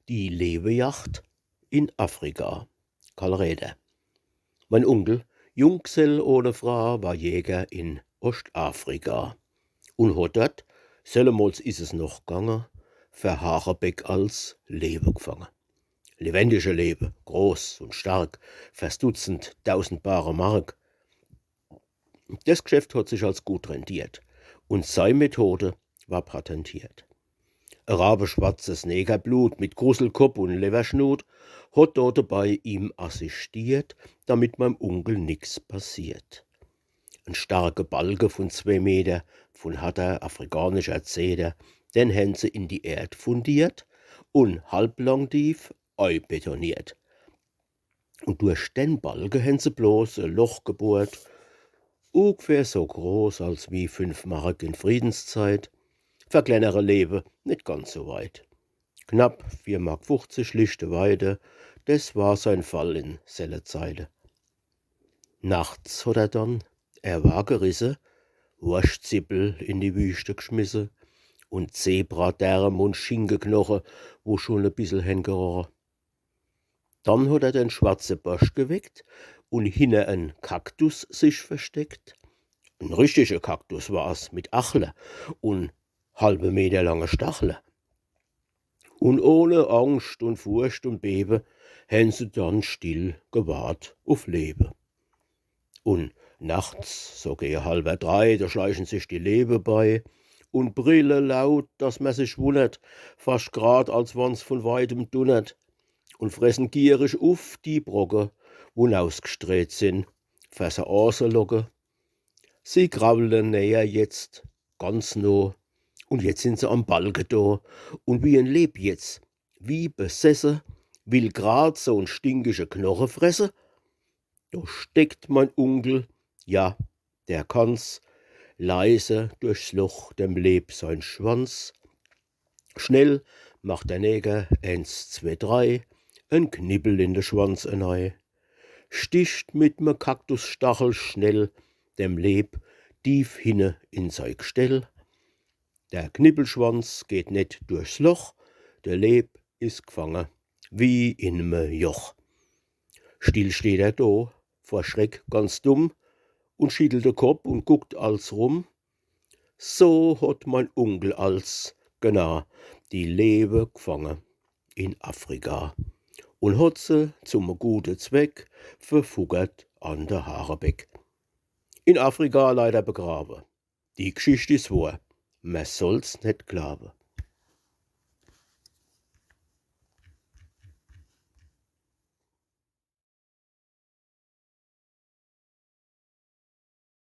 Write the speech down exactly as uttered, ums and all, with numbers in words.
Die Lebejacht in Afrika. Karl Räder. Mein Unkel, Junggesell ohne Fra, war Jäger in Ostafrika. Un hot dort, sellemols is es noch gange, fer Harebeck als Lewe gfange. Lewendige Lewe, groß un stark, fer's Dutzend dausend bare Mark. Des Gschäft hot sich als gut rentiert un sei Methode war patentiert. E rabeschwarzes Negerblut mit Gruselkopp un Lewwerschnut hot do debei ihm assistiert, damit meim Unkel nix passiert. En starke Balke vun zwee Meter, vun harter afrikanischer Zeder, den hän se in die Erd fundiert un halblang tief eibetoniert. Un durch den Balke hän se bloß e Loch gebohrt, ungefähr so groß als wie fünf Mark in Friedenszeit, fer kleinere Lewe net ganz so weit. Knapp vier Mark fuchzig lichte Weide, des war sein Fall in selle Zeide. Nachts hot er dann, er war gerisse, Worschtzippel in die Wüste gschmisse un Zebradärm un Schinkeknoche, wo schun e bissel hän geroche. Dann hot er den schwarze Borscht geweckt un hinner en Kaktus sich versteckt. En richtige Kaktus war's mit Achle un halbe Meter lange Stachle. Un ohne Angscht un Furcht un Bewe hän se dann still gewart uf Lewe. Un nachts, so gehe halwer drei, do schleichen sich die Lewe bei un brille laut, dass mer sich wunnert, fascht grad, als wann's vun weitem dunnert, un fressen gierig uf die Brocke, wo nausgstreht sin, fer se aaselocke. Sie krabbele näher jetzt, ganz noh, un jetzt sin se am Balke do, un wie en Leb jetzt, wie besesse, will grad so'n stinkische Knoche fresse. Do steckt mein Unkel, ja, der kann's, leise durchs Loch dem Leb sein Schwanz. Schnell macht der Neger eens, zwee, drei, en Knippel in de Schwanz enei, sticht mit me Kaktusstachel schnell dem Leb tief hinne in sei Gstell. Der Knippelschwanz geht net durchs Loch, der Leb is gfange wie in me Joch. Still steht er do, vor Schreck ganz dumm, un schittelt de Kopp un guckt als rum. So hot mein Unkel als, genau, die Lewe gfange in Afrika un hot se zum gute Zweck verfuggert an de Harebeck. In Afrika leider begrawe. Die Gschicht is wohr, mer soll's net glawe.